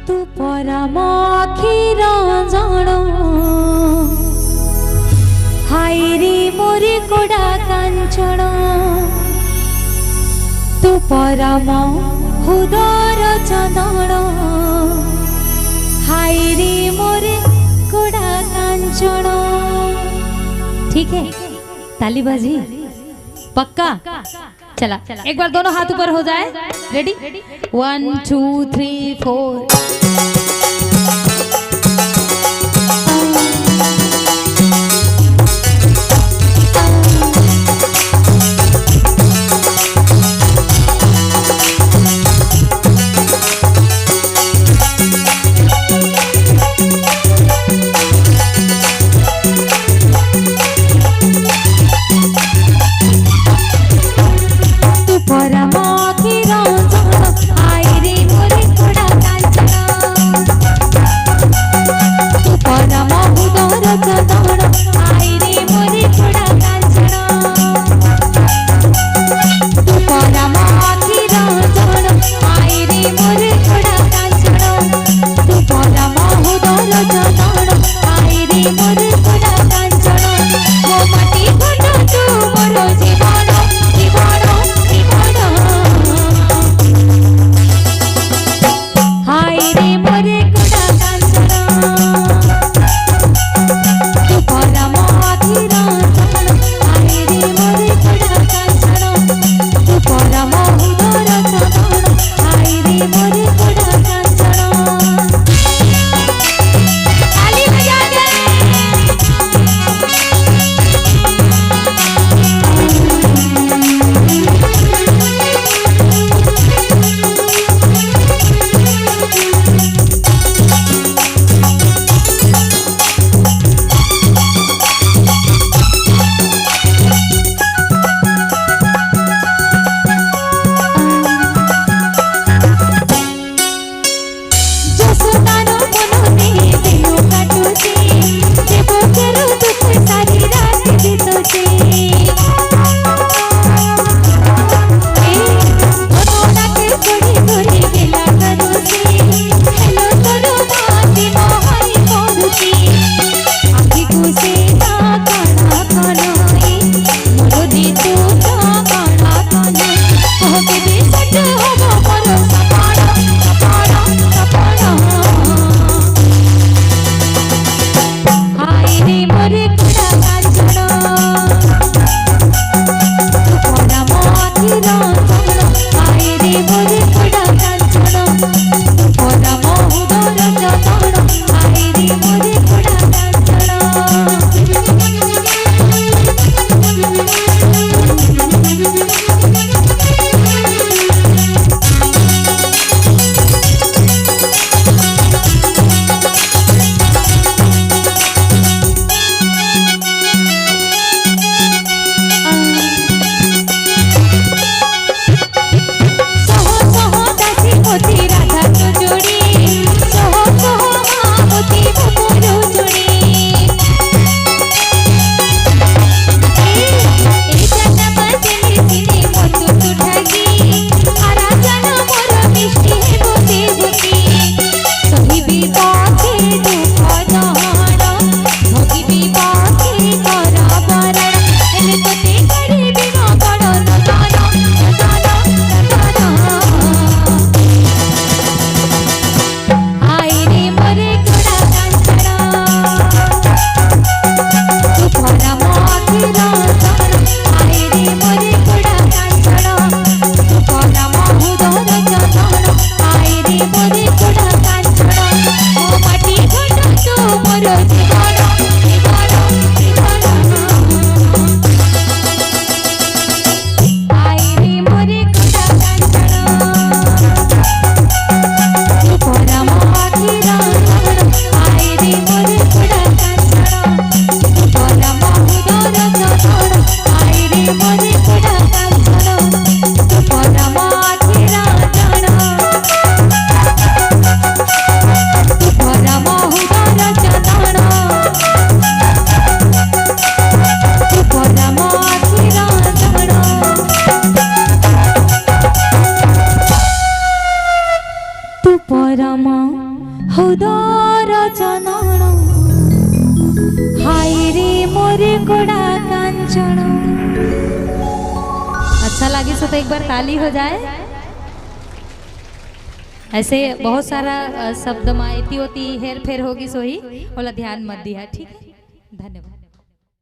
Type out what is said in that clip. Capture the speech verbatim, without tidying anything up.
तू परम अखिर जण, हाय रे मोरे कोडा कांचन। तू परम हुदर चंदन, हाय रे मोरे कोडा कांचन। ठीक है, ताली बाजी पक्का। चला, एक बार दोनों हाथ ऊपर हो जाए। Ready? One, two, three, four. हुदर चनण, हाय रे मोरे कोड़ा कांचन। अच्छा लागिस हो तो एक बार ताली हो जाए। ऐसे बहुत सारा, अ, शब्द मा एती ओती हेर फेर होगिस होही, ओला ध्यान मत दिहा, ठीक है? धन्यवाद।